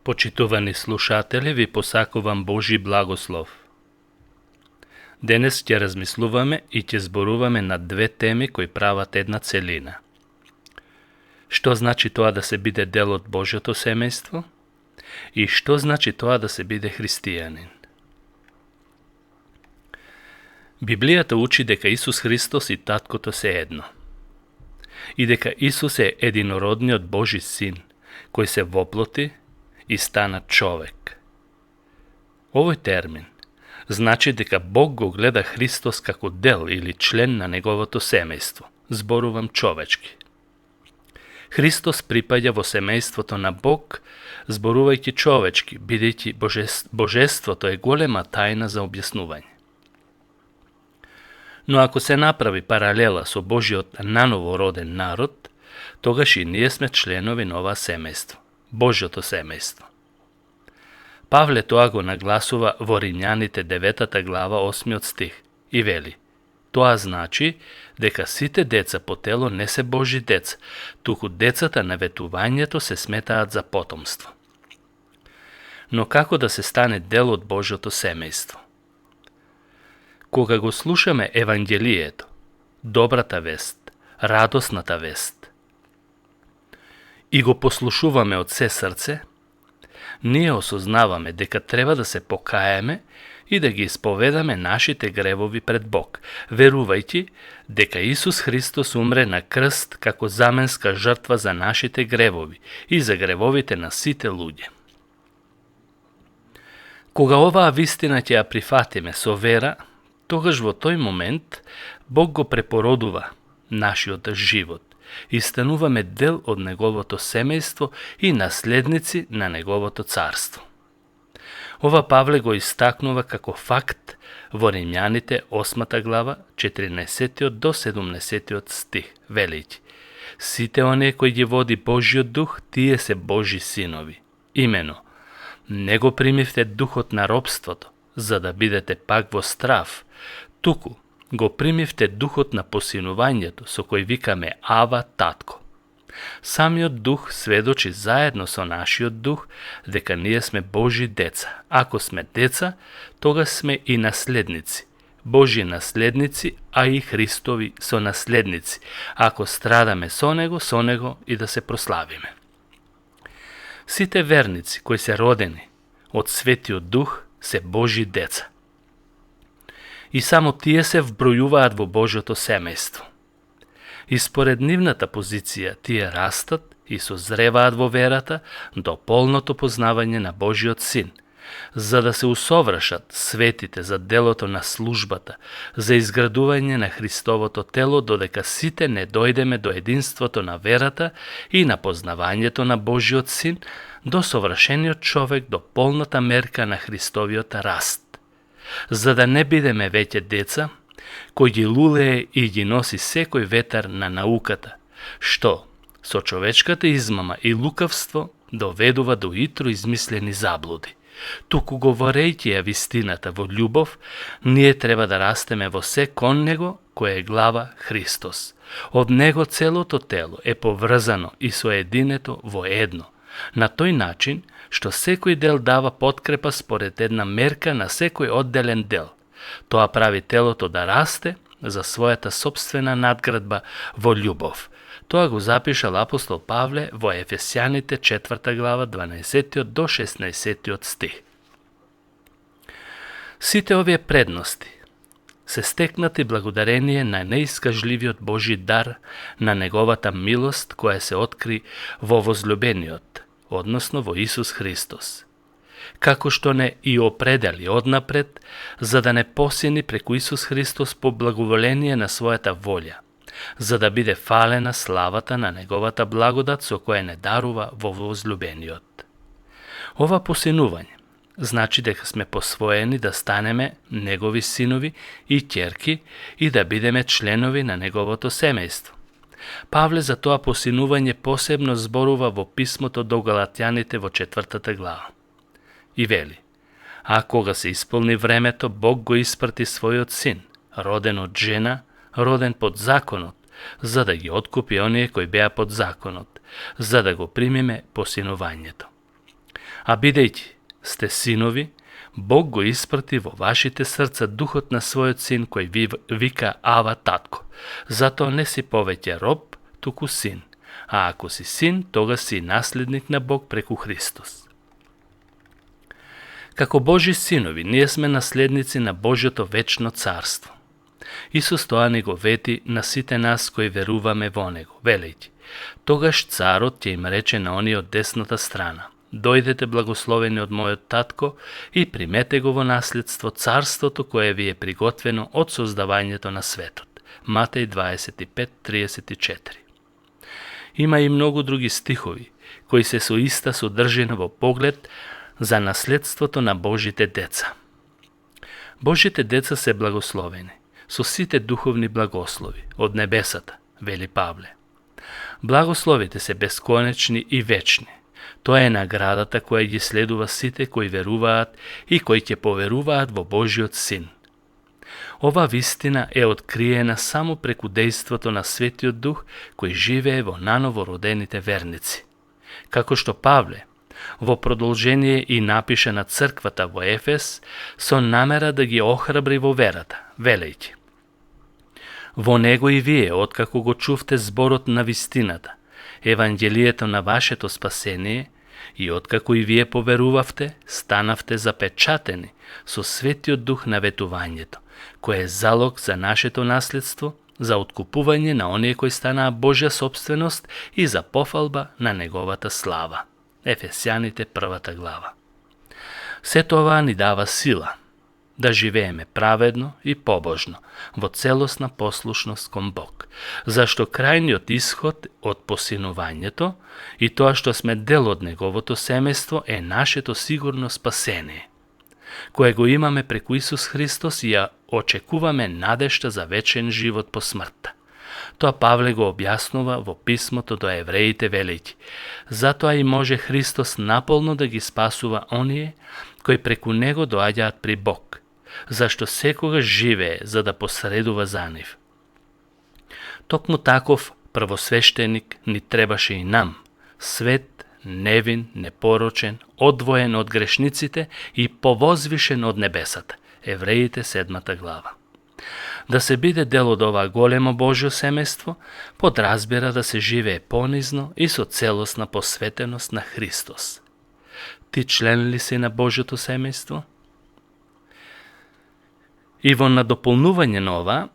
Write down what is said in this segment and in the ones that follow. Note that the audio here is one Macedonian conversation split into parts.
Почитувани слушатели, ви посакувам Божи благослов. Денес ќе размислуваме и ќе зборуваме на две теми кои прават една целина. Што значи тоа да се биде дел од Божјото семејство? И што значи тоа да се биде христијанин? Библијата учи дека Исус Христос и Таткото се едно. И дека Исус е единородниот Божи Син, кој се воплоти и стана човек. Овој термин значи дека Бог го гледа Христос како дел или член на неговото семејство. Зборувам човечки. Христос припаѓа во семејството на Бог, зборувајќи човечки, бидејќи божеството е голема тајна за објаснување. Но ако се направи паралела со Божиот наново роден народ, тогаш и ние сме членови на ова семејство, Божјото семејство. Павле тоа го нагласува во Римјаните 9 глава 8 стих и вели: тоа значи дека сите деца по тело не се Божи деца, туку децата на ветувањето се сметаат за потомство. Но како да се стане дел од Божјото семејство? Кога го слушаме Евангелието, добрата вест, радосната вест, и го послушуваме од се срце, ние осознаваме дека треба да се покаеме и да ги исповедаме нашите гревови пред Бог, верувајќи дека Исус Христос умре на крст како заменска жртва за нашите гревови и за гревовите на сите луѓе. Кога оваа вистина ќе ја прифатиме со вера, тогаш во тој момент Бог го препородува нашиот живот и стануваме дел од неговото семејство и наследници на неговото царство. Ова Павле го истакнува како факт во Римјаните 8 глава 14 до 17 стих, велејќи: сите оние кои ги води Божиот дух, тие се Божи синови. Имено, не го примивте духот на робството, за да бидете пак во страв, туку го примивте духот на посинувањето, со кој викаме Ава, Татко. Самиот дух сведочи заедно со нашиот дух дека ние сме Божи деца. Ако сме деца, тогаш сме и наследници. Божи наследници, а и Христови сонаследници. Ако страдаме со него и да се прославиме. Сите верници кои се родени од Светиот Дух се Божи деца. И само тие се вбројуваат во Божјото семејство. И според нивната позиција тие растат и созреваат во верата до полното познавање на Божиот Син, за да се усовршат светите за делото на службата, за изградување на Христовото тело, додека сите не дојдеме до единството на верата и на познавањето на Божиот Син, до совршениот човек, до полната мерка на Христовиот раст. За да не бидеме веќе деца, кој ги лулее и ги носи секој ветар на науката, што со човечката измама и лукавство доведува до итро измислени заблуди. Туку говорејќи ја вистината во љубов, ние треба да растеме во се кон Него, кој е глава Христос. Од Него целото тело е поврзано и соединето во едно, на тој начин што секој дел дава подкрепа според една мерка на секој одделен дел. Тоа прави телото да расте за својата собствена надградба во љубов. Тоа го запишал апостол Павле во Ефесјаните 4 глава 12 до 16 стих. Сите овие предности се стекнати благодарение на неискажливиот Божи дар, на неговата милост која се откри во возлюбениот, односно во Исус Христос. Како што не и определи однапред, за да не посини преку Исус Христос по благоволение на својата волја, за да биде фалена славата на неговата благодат со која не дарува во возлюбениот. Ова посинување значи дека сме посвоени да станеме негови синови и ќерки и да бидеме членови на неговото семејство. Павле за тоа посинување посебно зборува во писмото до Галатјаните во 4 глава. И вели: а кога се исполни времето, Бог го испрати својот син, роден од жена, роден под законот, за да ги откупи оние кои беа под законот, за да го примиме посинувањето. А бидејќи сте синови, Бог го испрати во вашите срца духот на својот син кој ви вика Ава татко. Затоа не си повеќе роб, туку син. А ако си син, тога си наследник на Бог преку Христос. Како Божи синови, ние сме наследници на Божјото вечно царство. Исус тоа ни го вети на сите нас кои веруваме во Него, велејќи: тогаш царот ќе им рече на оние од десната страна: дојдете благословени од мојот татко и примете го во наследство царството кое ви е приготвено од создавањето на светот. Матеј 25:34. Има и многу други стихови кои се со иста содржина во поглед за наследството на Божите деца. Божите деца се благословени со сите духовни благослови од небесата, вели Павле. Благословите се бесконечни и вечни. Тоа е наградата која ги следува сите кои веруваат и кои ќе поверуваат во Божиот Син. Ова вистина е откриена само преку дејството на Светиот Дух кој живее во наново родените верници. Како што Павле во продолжение и напише на црквата во Ефес со намера да ги охрабри во верата, велејќи: во него и вие, откако го чувте зборот на вистината, Евангелието на вашето спасение, и откако и вие поверувавте, станавте запечатени со Светиот Дух на ветувањето, кој е залог за нашето наследство, за откупување на оние кои станаа Божја собственост и за пофалба на Неговата слава. Ефесјаните 1 глава. Се тоа ни дава сила да живееме праведно и побожно, во целосна послушност кон Бог, зашто крајниот исход од посинувањето и тоа што сме дел од Неговото семејство е нашето сигурно спасение, кое го имаме преку Исус Христос и ја очекуваме надежта за вечен живот по смртта. Тоа Павле го објаснува во писмото до евреите велејќи: затоа и може Христос наполно да ги спасува оние кои преку него доаѓаат при Бог, зашто секогаш живее за да посредува за нив. Токму таков првосвештеник ни требаше и нам, свет, невин, непорочен, одвоен од грешниците и повозвишен од небесата. Евреите 7 глава. Да се биде дел од ова големо Божјо семејство, подразбира да се живее понизно и со целосна посветеност на Христос. Ти член ли си на Божјото семејство? И во надополнување на ова,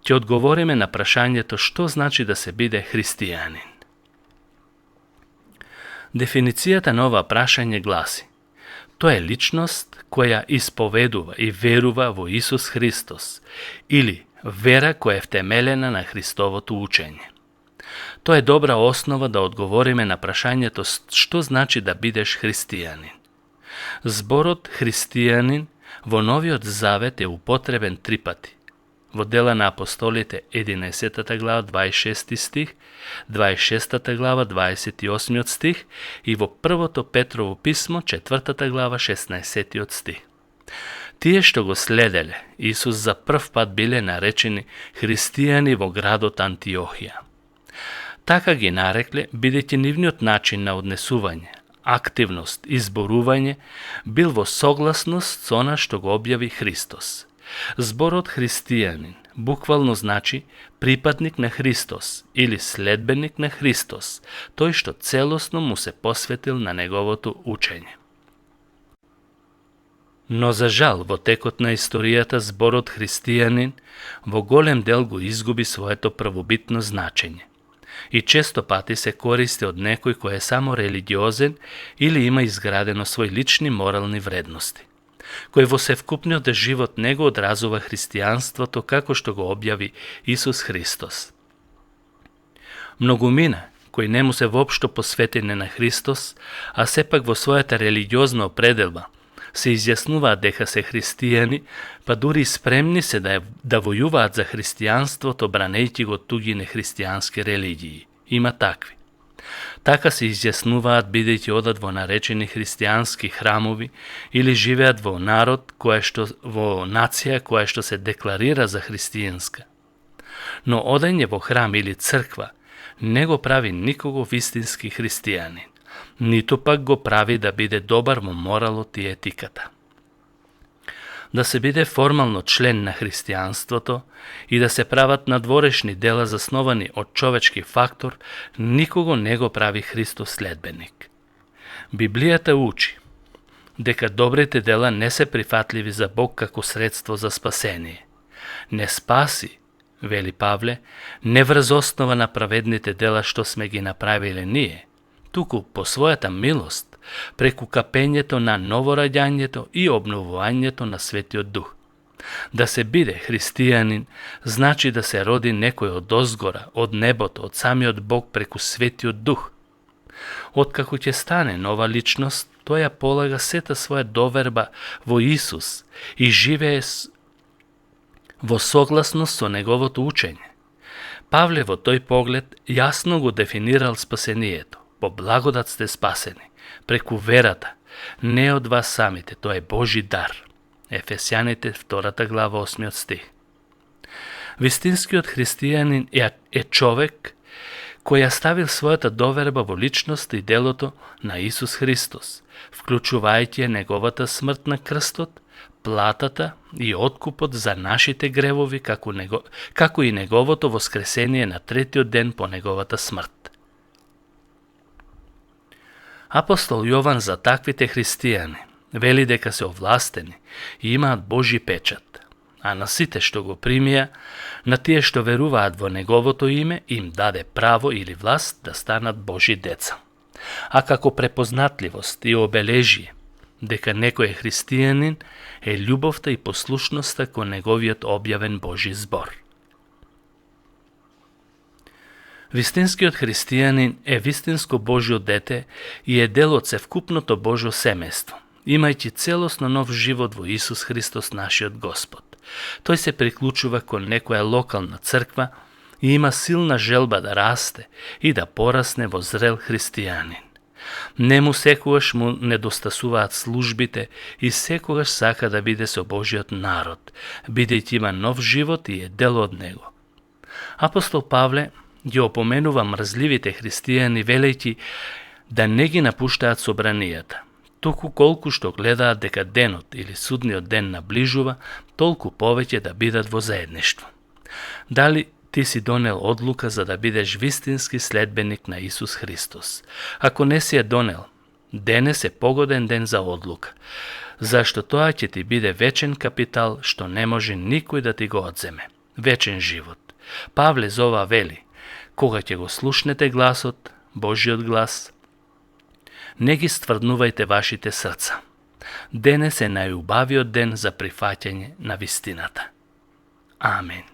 ќе одговориме на прашањето што значи да се биде христијанин. Дефиницијата на ова прашање гласи: тоа е личност која исповедува и верува во Исус Христос, или вера која е втемелена на Христовото учење. Тоа е добра основа да одговориме на прашањето што значи да бидеш христијанин. Зборот христијанин во Новиот Завет е употребен 3 пати. Во Дела на апостолите 11 глава 26 стих, 26 глава 28 стих и во првото Петрово писмо 4 глава 16 стих. Тие што го следеле Исус за прв пат биле наречени христијани во градот Антиохија. Така ги нарекле бидејќи нивниот начин на однесување, активност и зборување бил во согласност со она што го објави Христос. Зборот христијанин буквално значи припадник на Христос или следбеник на Христос, тој што целосно му се посветил на неговото учење. Но за жал во текот на историјата зборот христијанин во голем дел го изгуби своето првобитно значење и често пати се користи од некој кој е само религиозен или има изградено свој лични морални вредности, кој во севкупниот живот не го одразува христијанството како што го објави Исус Христос. Многумина кои не му се воопшто посветени на Христос, а сепак во својата религиозна определба се изјаснуваат дека се христијани, па дури спремни се да војуваат за христијанството, бранејќи го туги нехристијански религии. Има такви. Така се изјаснуваат бидејќи одат во наречени христијански храмови или живеат во народ во нација која што се декларира за христијанска. Но одење во храм или црква не го прави никого вистински христијанин, ниту пак го прави да биде добар во моралот и етиката. Да се биде формално член на христијанството и да се прават надворешни дела засновани од човечки фактор, никого не го прави Христов следбеник. Библијата учи дека добрите дела не се прифатливи за Бог како средство за спасение. Не спаси, вели Павле, не врз основа на праведните дела што сме ги направиле ние, туку по својата милост, преку капењето на новораѓањето и обновувањето на Светиот Дух. Да се биде христијанин значи да се роди некој од озгора, од небото, од самиот Бог преку Светиот Дух. Откако ќе стане нова личност, тој ја полага сета своја доверба во Исус и живее во согласност со неговото учење. Павле во тој поглед јасно го дефинирал спасението. По благодат сте спасени, преку верата, не од вас самите, тоа е Божи дар. Ефесјаните 2 глава 8 стих. Вистинскиот христијанин е човек кој ја ставил својата доверба во личност и делото на Исус Христос, вклучувајќи неговата смрт на крстот, платата и откупот за нашите гревови, како и неговото воскресение на третиот ден по неговата смрт. Апостол Јован за таквите христијани вели дека се овластени и имаат Божи печат, а на сите што го примија, на тие што веруваат во неговото име, им даде право или власт да станат Божи деца. А како препознатливост и обележие дека некој е христијанин е љубовта и послушноста кон неговиот објавен Божи збор. Вистинскиот христијанин е вистинско Божјо дете и е дел од севкупното Божјо семејство, имајќи целосно нов живот во Исус Христос нашиот Господ. Тој се приклучува кон некоја локална црква и има силна желба да расте и да порасне во зрел христијанин. Нему секогаш му недостасуваат службите и секогаш сака да биде со Божиот народ, бидејќи има нов живот и е дел од него. Апостол Павле ги опоменува мрзливите христијани велејќи да не ги напуштаат собранијата, туку колку што гледаат дека денот или судниот ден наближува, толку повеќе да бидат во заедништво. Дали ти си донел одлука за да бидеш вистински следбеник на Исус Христос? Ако не си ја донел, денес е погоден ден за одлука, зашто тоа ќе ти биде вечен капитал што не може никој да ти го одземе. Вечен живот. Павле зова вели: кога ќе го слушнете гласот, Божиот глас, не ги стврднувајте вашите срца. Денес е најубавиот ден за прифаќање на вистината. Амин.